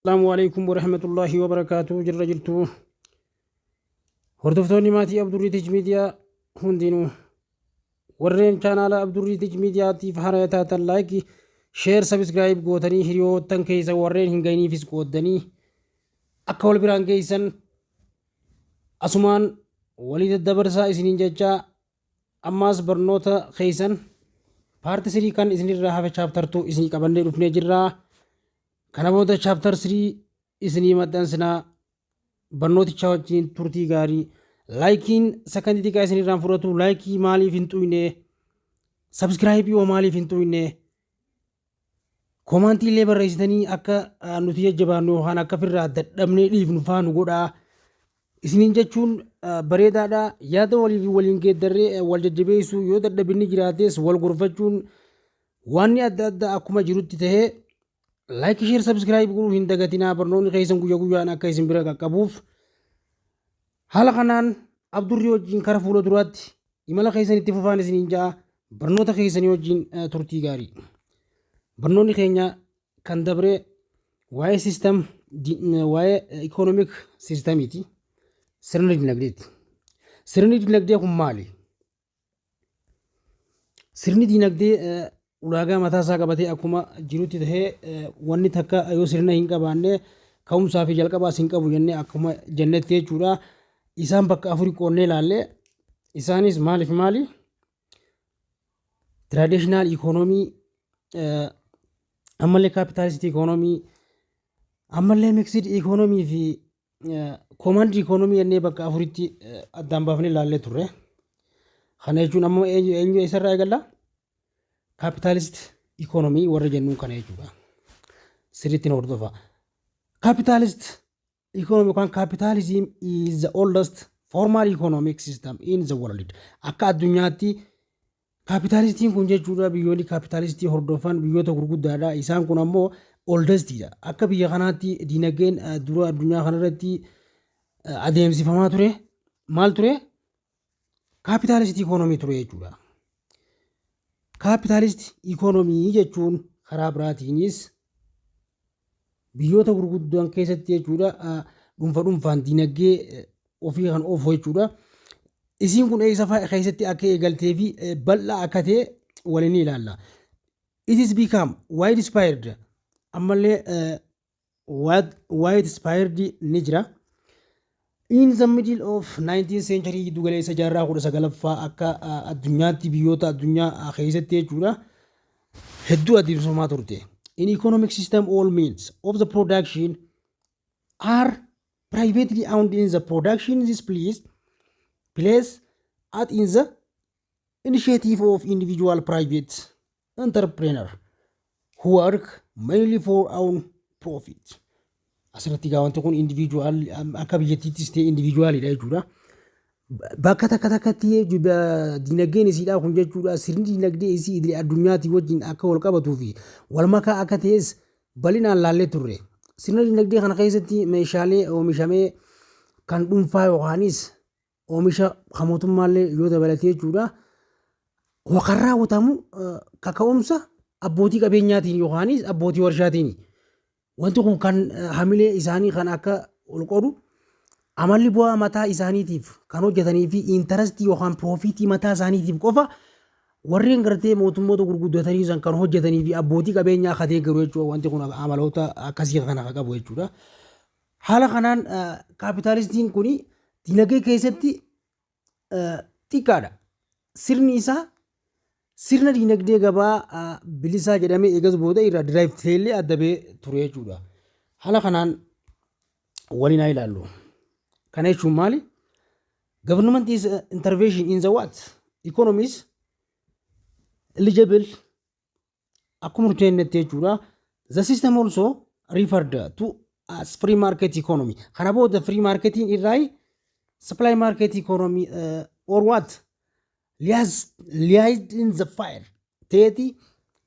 Asalaamu alaikum warahmatullaahi wabarakaatu. Jirra jirtu, hordoftoonni maatii Abdurriitich Miidiyaa hundinuu? Warreen chaanaala Abdurriitich Miidiyaatiif haaraa taatan, like, share, subscribe gootanii hiriyoottan keessa warreen hin gahiniifis qooddanii akka wal biraan geessan asumaan walii daddabarsaa isiniin jechaa, ammaas barnoota keessan part 3 kan isinirraa hafe, chapter 2 isinii qabannee dhufnee jirraa. Kana booda chapter 3 isinii maxxansinaa. Barnootichaa wajjin turtii gaarii. Likeiin sakandii xiqqaa isinirraan fudhatu. Like maaliif hin xuyne? Subscribe hoo maaliif hin xuyne? Comment illee barreessitanii akka nuti jajjabaannu yookaan akka firraa dadhabnee dhiifnu faa nu godhaa isiniin jechuun bareedaadha. Yaada waliif waliin geeddarree wal jajjabeessuu, yoo dadhabinni jiraates wal gorfachuun, waanni adda addaa akkuma jirutti tahee, like, share, subscribe godhuu hin dagatinaa. Barnoonni keessan guyyaa guyyaan akka isin bira qaqqabuuf haala kanaan Abdurrii wajjin kara fuula duraatti imala keessan itti fufaan isiniin ja'a. Barnoota keessanii wajjin turtii gaarii. Barnoonni keenya kan dabre waa'ee system, waa'ee economic systemiiti, sirna dinagdeeti. Sirni dinagdee kun maali? Sirni dinagdee ulaagaa mataa isaa qabatee akkuma jirutti tahee, wanni takka yoo sirna hin qabaanne ka'umsaa fi jalqabaas hin qabu jennee akkuma jennetti jechuudha. Isaan bakka afurii qoonnee ilaalle. Isaanis maaliif maali? Traditional economy, ammallee capitalist economy, ammallee mixed economy fi command economy jennee bakka afuritti addaan baafnee ilaallee turre. Kana jechuun ammoo eenyu eessarraa eegalla? Capitalist economy warra jennuun kana jechuudha. Sirriitti na hordofa. Capitalist economy yookaan capitalism is the oldest formal economic system in the world. Akka addunyaatti kaapitaalistiin kun jechuudha, biyyoonni kaapitaalistii hordofan biyyoota gurguddaadha. Isaan kun ammoo oldestiidha. Akka biyya kanaatti dinagdeen dura addunyaa kanarratti adeemsifamaa ture maal ture? Capitalist economy ture jechuudha. Capitalist economy jechuun karaa biraatiinis biyyoota gurguddan keessatti jechuudha, dhuunfa dhuunfaan dinagdee ofii kan oofu jechuudha. Isiin kun eessa keessatti akka eegaltee fi bal'aa akka ta'e waliin ilaalla. It is become widespread, ammallee widespread ni jira. In the middle of 19th century, giddu galeessa jaarraa 19ffaa, akka addunyaatti biyyoota addunyaa keessatti jechuudha, hedduu adeemsifamaa turte. In economic system, all means of the production are privately owned in the production this place at in the initiative of individual private entrepreneur who work mainly for own profit. Asirratti gaa wanti kun individual akka biyyattiittis ta'e individualidha jechuudha. Bakka takka takkatti dinagdeen isiidhaa kun jechuudha, sirni dinagdee isii idilee addunyaatii wajjin akka wal qabatuu fi wal makaa akka ta'es bal'inaan laallee turre. Sirna dinagdee kana keessatti meeshaalee oomishamee kan dhuunfaa yookaanis oomisha kan mootummaallee yoo dabalatee jechuudha, kan raawwatamu kaka'umsa abbootii qabeenyaatiin yookaanis abbootii warshaatiin. Wanti kun kan hamilee isaanii kan akka ol qodu, amalli bu'aa mataa isaaniitiif kan hojjetanii fi interest yookaan profit mataa isaaniitiif qofa warreen gartee mootummoota gurguddatanii san kan hojjetanii fi abbootii qabeenyaa akka deeggaru jechuudha. Wanti kun amaloota akkasii kana akka qabu jechuudha. Haala kanaan kaapitaalistiin kun dinagdee keessatti xiqqaadha. Sirni isaa sirna dinagdee gabaa bilisaa jedhamee eegas booda irraa derive ta'ellee adda ba'ee ture jechuudha. Haala kanaan waliin haa ilaallu. Kana jechuun maali? Government is intervention in the what? Economy is eligible akkuma nuti jennetti jechuudha. The system also referred to as free market economy. Kana booda free marketing irraa supply market economy or what? Laissez-faire ta'eeti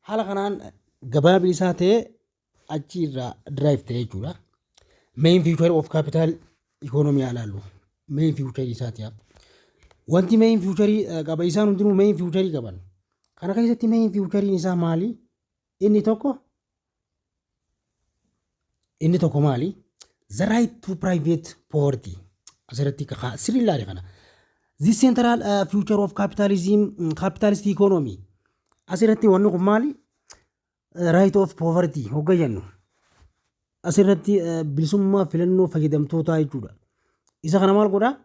haala kanaan gabaa bilisaa ta'ee achi irraa derive ta'e jechuudha. Main feature of capital economy haa ilaallu. Main feature isaati. Wanti main feature qaba, isaan hundinuu main feature qaban. Kana keessatti main feature isaa maali? Inni tokko Inni tokko maali? The right to private property. Asirratti sirrii ilaali kana. The central feature of capitalism, capitalist economy. Asirratti wanni kun maali? Right of property hogga jennu. Asirratti bilisummaa filannoo fayyadamtootaa jechuudha. Isa kana maal godhaa?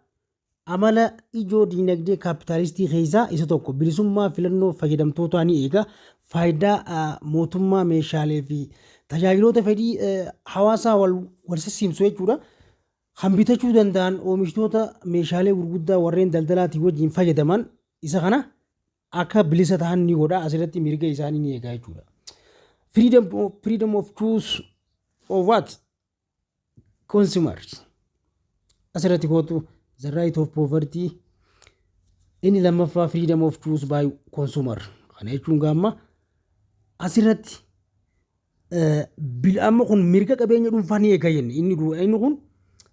Amala ijoo diinagdee kaapitaalistii keessaa isa tokko bilisummaa filannoo fayyadamtootaa ni eega. Faayidaa mootummaa meeshaalee fi tajaajiloota fedhii hawaasaa wal sassimsu jechuudha. Kan bitachuu danda'an oomishtoota meeshaalee gurguddaa warreen daldalaatii wajjin fayyadaman isa kana akka bilisa ta'an ni godha. Asirratti mirga isaanii ni eega jechuudha. Freedom of choose of what? Consumers. Asirratti kootu the right of property, inni lammaffaa freedom of choose by consumer. Kana jechuun gaamma asirratti amma kun mirga qabeenya dhuunfaa ni eega jenne. Inni kun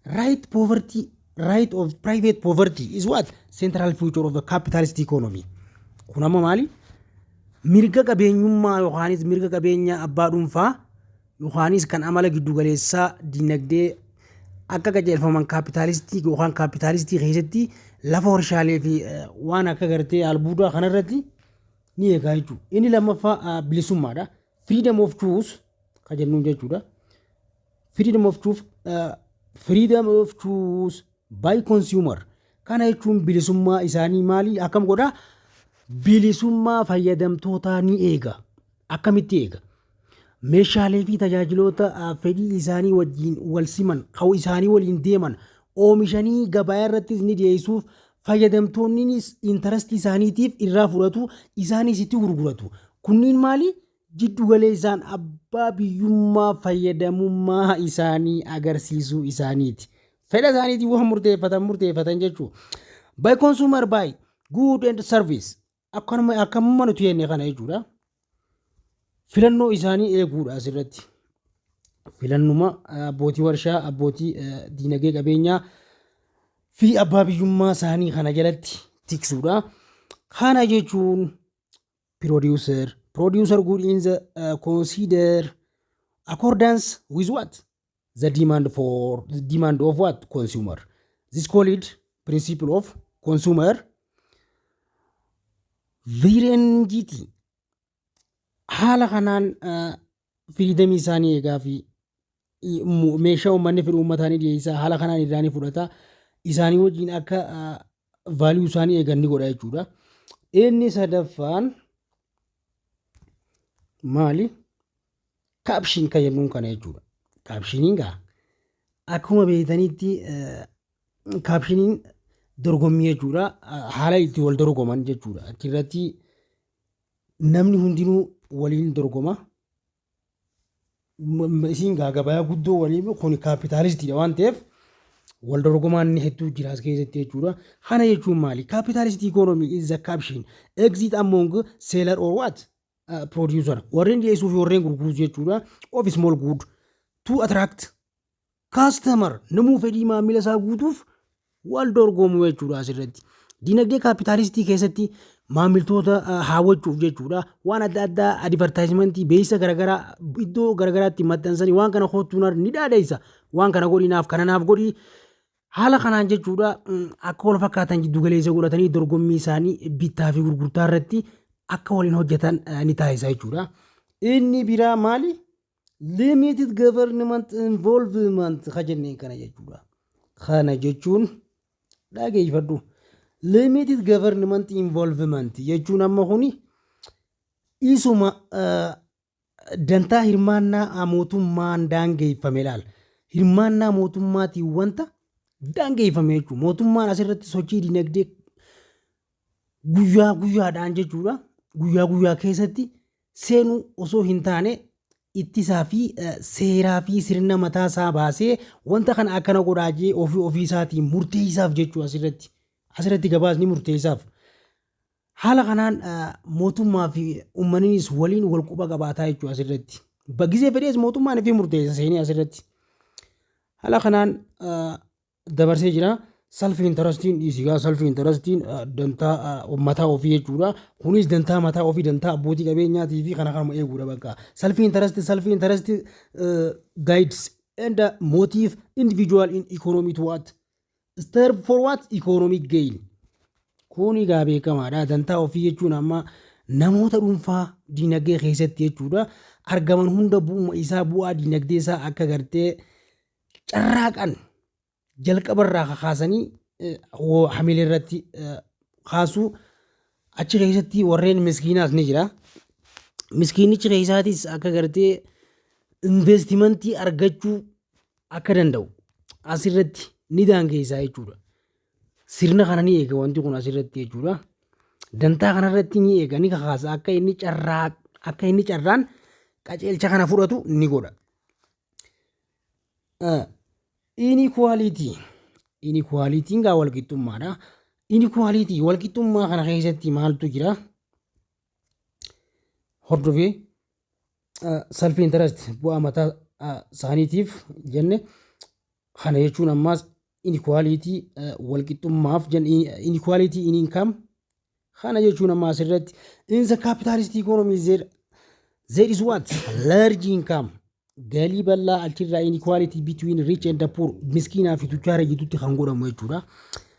right property, right of private property is what? Central feature of the capitalist economy. Kun amma maali? Mirga qabeenyummaa yookaanis mirga qabeenya abbaa dhuunfaa yookaanis kan amala giddugaleessaa dinagdee akka qajeelfaman kaapitaalistii yookaan kaapitaalistii keessatti lafa warshaalee fi waan akka gartee albuudaa kanarratti ni eegaa jechuudha. Inni lammaffaa bilisummaadha. Freedom of choose kan jennuun jechuudha. Freedom of choose by consumer. Kana jechuun bilisummaa isaanii maali, akkam godhaa? Bilisummaa fayyadamtootaa ni eega. Akkamitti eega? Meeshaalee fi tajaajiloota fedhii isaanii wajjin wal siman, kan isaanii waliin deeman oomishanii gabaa irrattis ni dhiyeessuuf. Fayyadamtoonnis interestii isaaniitiif irraa fudhatu, isaanis itti gurguratu. Kunniin maali? Jiddu galeessaan abbaa biyyummaa fayyadamummaa isaanii agarsiisuu isaaniiti. Fedha isaaniitiin waan murteeffatan jechuudha. By consumer buy good and service, akkanuma akkamuma nuti jenne kana jechuudha. Filannoo isaanii eeguudha asirratti. Filannuma abbootii warshaa, abbootii diinagdee qabeenyaa fi abbaa biyyummaa isaanii kana jalatti tiksuudha. Kana jechuun producer good in the consider accordance with what? The demand for the demand of what? Consumer. This called principle of consumer sovereignty. Haala kanaan freedomii isaanii eegaa fi meeshaa uummanni fedhu uummataa ni dhiyeessa. Haala kanaan irraa ni fudhata. Isaanii wajjin akka value isaanii eegan ni godha jechuudha. Inni sadaffaan maali? Competition kan jennuun kana jechuudha. Competitioniin gaa akkuma beektanitti competitioniin dorgommii jechuudha. Haala itti wal dorgoman jechuudha. Achirratti namni hundinuu waliin dorgoma. Isiin gaa gabayaa guddoo waliin kun kaapitaalistiidha waan ta'eef wal dorgomaan inni hedduu jira as keessatti jechuudha. Kana jechuun maali? Capitalist economy is the competition exist among seller or what? Producer. Warreen dhiyeessuu fi warreen gurguruu jechuudha. Of small good to attract customer, namuu fedhii maamila isaa guutuuf wal dorgomu jechuudha asirratti. Dinagdee kaapitaalistii keessatti maamiltoota hawwachuuf jechuudha. Waan adda addaa, advertisementii, beeksisa garaagaraa iddoo garaagaraatti maxxansanii waan kana kottuun ni dhaadheessa. Waan kana godhinaaf, kana naaf godhi. Haala kanaan jechuudha akka wal fakkaatan jiddu galeessa godhatanii dorgommii isaanii bittaa fi gurgurtaa irratti akka waliin hojjetan ni taasisa jechuudha. Inni biraa maali? Limited government involvement ka jenneen kana jechuudha. Kana jechuun dhageeffadhu. Limited government involvement jechuun amma kuni isuma dantaa hirmaannaa mootummaan daangeffame ilaala. Hirmaannaa mootummaatiin wanta daangeffame jechuudha. Mootummaan asirratti sochii dinagdee guyyaa guyyaadhaan jechuudha. Guyyaa guyyaa keessatti seenuu osoo hin taane ittisaa fi seeraa fi sirna mataa isaa baasee wanta kana akkana godhaa jee ofii ofii isaatiin murteessaaf jechuudha asirratti. Asirratti gabaasni murteessaaf. Haala kanaan mootummaa fi uummannis waliin wal quba qabaataa jechuudha asirratti. Gisee fedhees mootummaan fi murteessa seenee asirratti. Haala kanaan dabarsee jira. Self interestiin dhiisigaa, self interestiin dantaa mataa ofii jechuudha. Kunis dantaa mataa ofii, dantaa abbootii qabeenyaatii fi kana kanuma eeguudha bakka. Self interest guides and motive individual in economy to what? Strive for what? Economic gain. Kun egaa beekamaadha. Dantaa ofii jechuun amma namoota dhuunfaa diinagdee keessatti jechuudha argaman hunda bu'uma isaa, bu'aa diinagdee isaa akka gartee carraaqan jalqabarraa kakaasanii hamilee irratti kaasuu. Achi keessatti warreen miskiinaas ni jira. Miskiinichi keessaatis akka gartee investimentii argachuu akka danda'u asirratti ni daangeessaa jechuudha. Sirna kana ni eega wanti kun asirratti jechuudha. Dantaa kanarratti ni eega, ni kakaasa, akka inni carraa, akka inni carraan qajeelcha kana fudhatu ni godha. Inequality. Inequalityn gaa walqixxummaadha. Inequality, walqixxummaa kana keessatti maaltu jira? Hordofee self interest, bu'aa mataa isaaniitiif jenne. Kana jechuun ammaas inequality, walqixxummaaf jenne, inequality in income. Kana jechuun amma asirratti in the capitalist economy there is what? Large income, galii bal'aa achirraa inequality between rich and the poor, miskiinaa fi tujaara gidduutti kan godhamu jechuudha.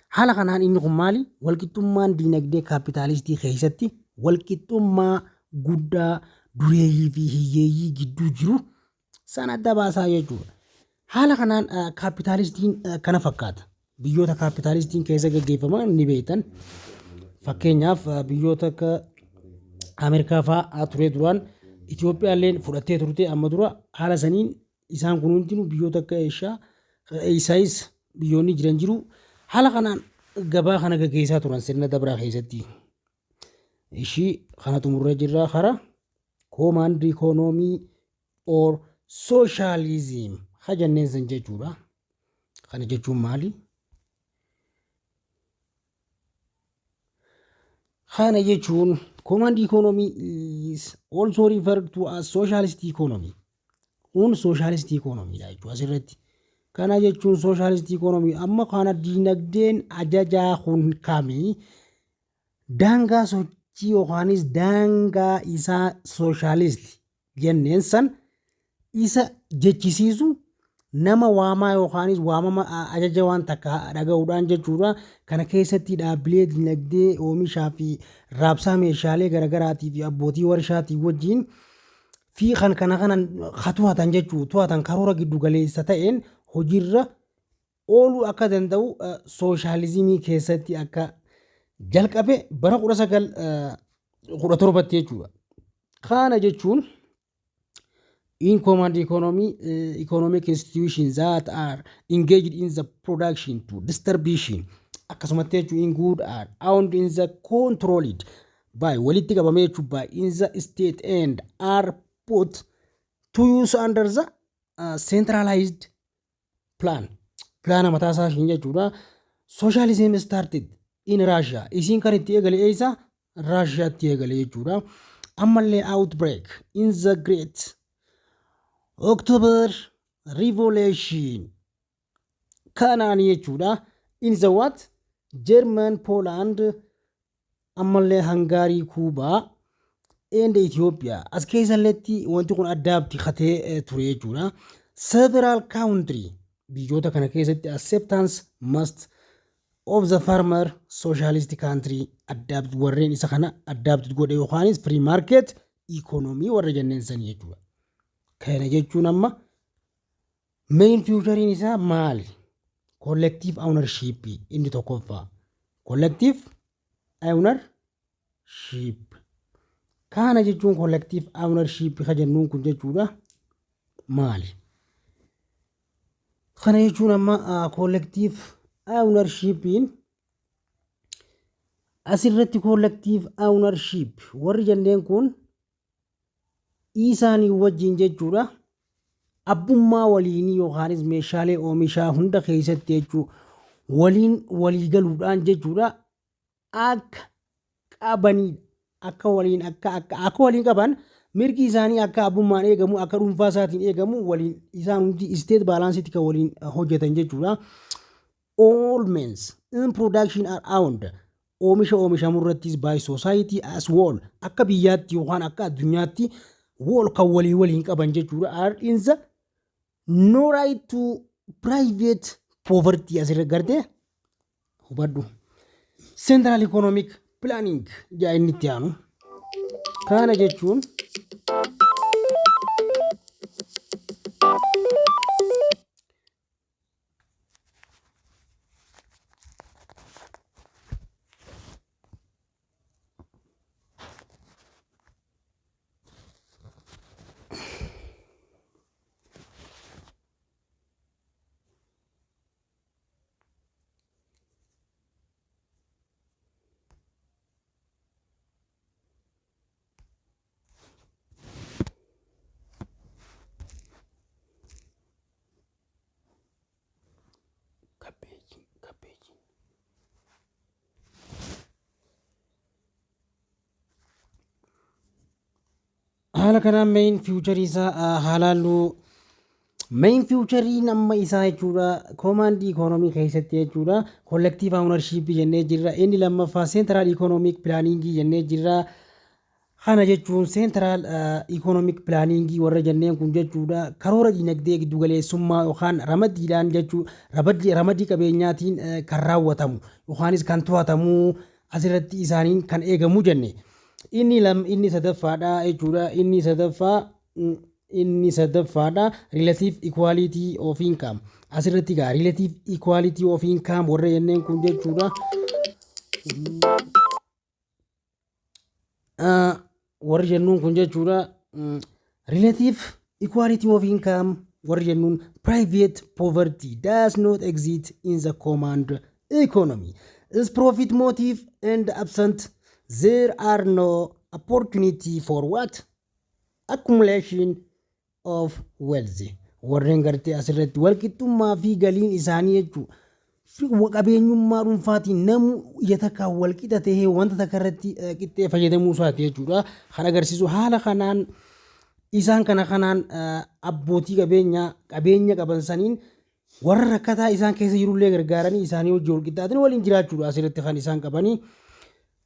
Haala kanaan inni kun maali? Walqixxummaan diinagdee kaapitaalistii keessatti walqixxummaa guddaa dureeyyii fi hiyyeeyyii gidduu jiru sana adda baasaa jechuudha. Haala kanaan kaapitaalistiin kana fakkaata. Biyyoota kaapitaalistiin keessa gaggeeffaman ni beektan. Fakkeenyaaf biyyoota akka Ameerikaa fa'aa ture duraan, Itoophiyaallee fudhattee turte amma dura. Haala saniin isaan kun hundinuu biyyoota akka Eeshiyaa, Eessaayis biyyoonni jiran jiru. Haala kanaan gabaa kana gaggeessaa turan sirna dabraa keessatti. Ishii kana xumurree jirra, kara command economy or socialism ha jenneen san jechuudha. Kana jechuun maali? Kana jechuun command economy is also referred to as socialist economy. Kun socialist economy dha jechuudha asirratti. Kana jechuun socialist economy amma kana diinagdeen ajajaa kun kamii daangaa sochii yookaanis daangaa isaa socialist jenneen san isa jechisiisu nama waamaa yookaanis waamama ajaja waan takka dhaga'uudhaan jechuudha. Kana keessatti dhaabbilee dinagdee oomishaa fi raabsaa meeshaalee garaagaraatii fi abbootii warshaatii wajjin fi kan kana kanan ka to'atan jechuu, to'atan karoora giddu galeessa ta'een hojiirra ooluu akka danda'u sooshaalizimii keessatti akka jalqabe bara 1917tti jechuudha. Kana jechuun in command economy, economic institutions that are engaged in the production to distribution, akkasumatti jechuun in good are owned in the controlled by, walitti qabamee jechuun, by in the state and are put to use under the centralized plan, pilaana mataa isaa ishiin jechuudha. Socialism started in Russia. Isiin kan itti eegale eessa? Raashiyaatti eegale jechuudha. Ammallee outbreak in the Great October Revolution kanaan jechuudha. In the what? German, Poland, ammallee Hungary, Cuba and Ethiopia. As keessalleetti wanti kun addaabti katee ture jechuudha. Several country, biyyoota kana keessatti acceptance must of the farmer socialist country adapt, warreen isa kana adapt godhe yookaanis free market economy warra jenneen sanii jechuudha. Kana jechuun amma main featurein isaa maali? Collective ownership inni tokkoffaa. Collective ownership. Kana jechuun collective ownership ka jennuun kun jechuudha maali? Kana jechuun amma collective ownershipiin asirratti collective ownership warri jenneen kun isaanii wajjin jechuudha, abbummaa waliinii yookaanis meeshaalee oomishaa hunda keessatti jechuu, waliin walii galuudhaan jechuudha, akka qabanii, akka waliin akka waliin qaban, mirgi isaanii akka abbummaan eegamu, akka dhuunfaa isaatiin eegamu, waliin isaan hundi state balanceitti kan waliin hojjetan jechuudha. All means in production are owned, oomisha oomishamu irrattis, by society as whole, akka biyyaatti yookaan akka addunyaatti whole kan walii waliin qaban jechuudha. Are in the No right to private poverty asirra gartee hubadhu. Central economic planning jaa inni itti aanu. Kana jechuun kabbeejiin kabbeejiin. Haala kanaan main featureii isaa haalaallu. Main featureiin amma isaa jechuudha command economy keessatti jechuudha collective ownership jennee jirra. Inni lammaffaa central economic planning jennee jirra. Kana jechuun central economic planning warra jenneen kun jechuudha karoora dinagdee giddugaleessummaa yookaan ramaddiidhaan jechuu, ramaddii qabeenyaatiin kan raawwatamu yookaanis kan to'atamu, asirratti isaaniin kan eegamu jenne. Inni lam inni sadaffaadha jechuudha. Inni sadaffaadha relative equality of income. Asirratti gaa relative equality of income warra jenneen kun jechuudha. Warri jennuun kun jechuudha relative equality of income warri jennuun private poverty does not exist in the command economy is profit motive and absent. There are no opportunity for what? Accumulation of wealth. Warreen gartee asirratti walqixxummaa fi galiin isaanii jechuudha qabeenyummaa dhuunfaatiin namu ija takkaan walqixa tahee wanta takka irratti qixxee fayyadamuu isaati jechuudha. Kan agarsiisu haala kanaan isaan kana kanaan abbootii qabeenyaa qabeenya qaban saniin warra rakkataa isaan keessa jirullee gargaaranii isaanii hojii walqixxaatiin waliin jiraachuudha asirratti kan isaan qabanii.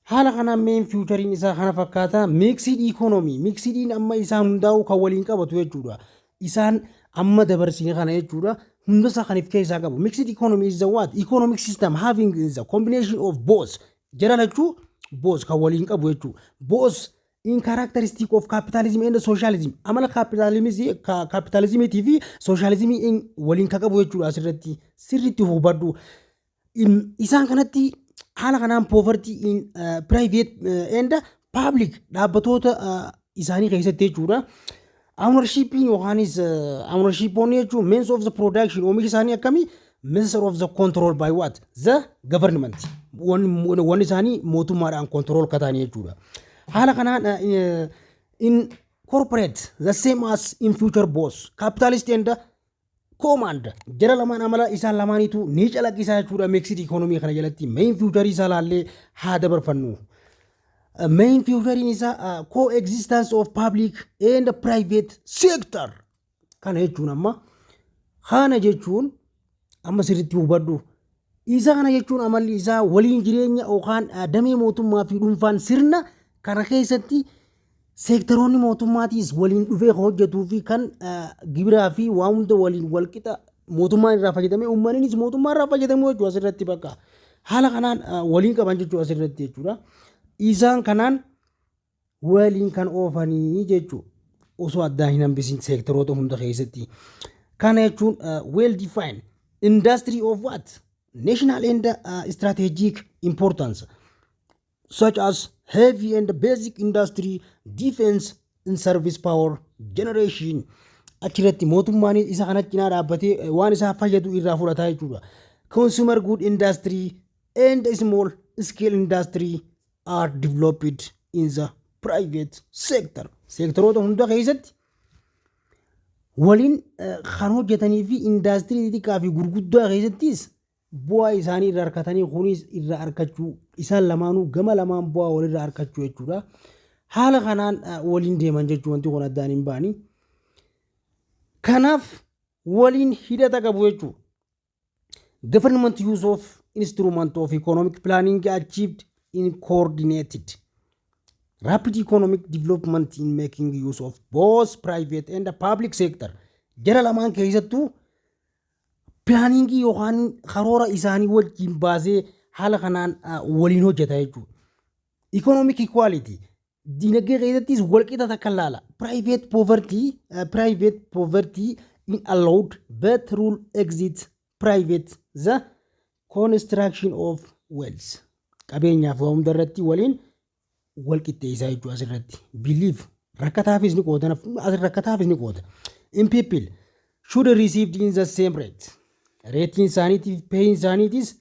Haala kanaan main featureiin isaa kana fakkaata. Mixed economy. Mixediin amma isaan hundaa'u kan waliin qabatu jechuudha. Isaan amma dabarsine kana jechuudha. Hunda isaa kan of keessaa qabu. Mixed economy is the what? Economic system having the combination of both. Jara lachuu both kan waliin qabu jechuudha. Both in characteristic of capitalism and socialism. Amala capitalismiitii fi socialismii waliin kan qabu jechuudha asirratti. Sirriitti hubadhu. Isaan kanatti haala kanaan poverty in private and public dhaabbatoota isaanii keessatti jechuudha. Ownershipiin yookaanis ownershipoonni jechuun means of the production, oomisha isaanii akkamii, means of the control by what? The government. Wanni isaanii mootummaadhaan control kataanii jechuudha. Haala kanaan in corporate the same as in future both capitalist and command jara lamaan amala isaan lamaaniitu ni calaqqisaa jechuudha. Mixed economy kana jalatti main featureii isaa laallee haa dabarfannu. Main featureiin isaa coexistence of public and private sector. Kana jechuun amma kana jechuun amma sirriitti hubadhu. Isa kana jechuun amalli isaa waliin jireenya yookaan damee mootummaa fi dhuunfaan sirna kana keessatti seektaroonni mootummaatiis waliin dhufee hojjetuu fi kan gibiraa fi waa hunda waliin walqixa mootummaan irraa fayyadamee uummannis mootummaa irraa fayyadamuu jechuudha asirratti bakka. Haala kanaan waliin qaban jechuudha asirratti jechuudha. Isaan kanaan waliin kan oofanii jechuudha. Osoo addaan hin hambisin seektaroota hunda keessatti. Kana jechuun well defined industry of what? National and strategic importance such as heavy and basic industry, defense and service, power generation. Achirratti mootummaan isa kana cinaa dhaabbatee waan isaa fayyadu irraa fudhataa jechuudha. Consumer good industry and small scale industry are developed in the private sector. Seektaroota hunda keessatti waliin kan hojjetanii fi indaastirii xixiqqaa fi gurguddaa keessattis bu'aa isaanii irraa argatanii kunis irraa argachuu, isaan lamaanuu gama lamaan bu'aa walirraa argachuu jechuudha. Haala kanaan waliin deeman jechuu, wanti kun addaan hin baanii. Kanaaf waliin hidhata qabu jechuudha. Government use of instrument of economic planning achieved in coordinated rapid economic development in making use of both private and public sector. Jara lamaan keessattuu planningii yookaan karoora isaanii wajjin baasee haala kanaan waliin hojjeta jechuudha. Economic equality dinagdee keessattis walqixa takka laala. Private poverty in allowed, but rule exit private the construction of wealth. Qabeenyaaf waa hunda irratti waliin wal qixxeessaa jechuudha asirratti. Believe rakkataafis ni qooda, as rakkataafis ni qooda. In people should receive in the same rate. Rateiin isaaniitiif payin isaaniitis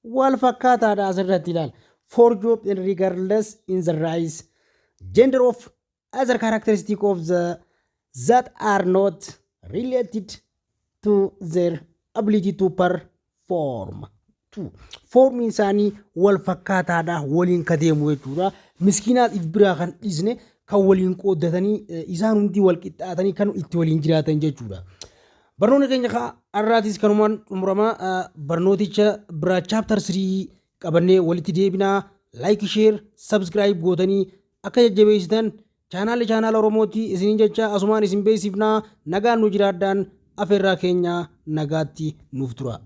wal fakkaataadha asirratti ilaala. For job and regardless in the race, gender of other characteristic of the that are not related to their ability to perform. Formiin isaanii wal fakkaataadha, waliin ka deemu jechuudha. Miskiinaas if biraa kan dhiisne, kan waliin qooddatanii, isaan hundi wal qixxaatanii kan itti waliin jiraatan jechuudha. Barnoonni keenya har'aatis kanumaan xumurama. Barnooticha biraa chapter 3 qabannee walitti deebinaa. Like, share, subscribe gootanii akka jajjabeessitan chaanaalli chaanaala Oromooti isiniin jecha asumaan isin beeksifnaa. Nagaan nu jiraadhaan afeerraa keenya, nagaatti nuuf tura.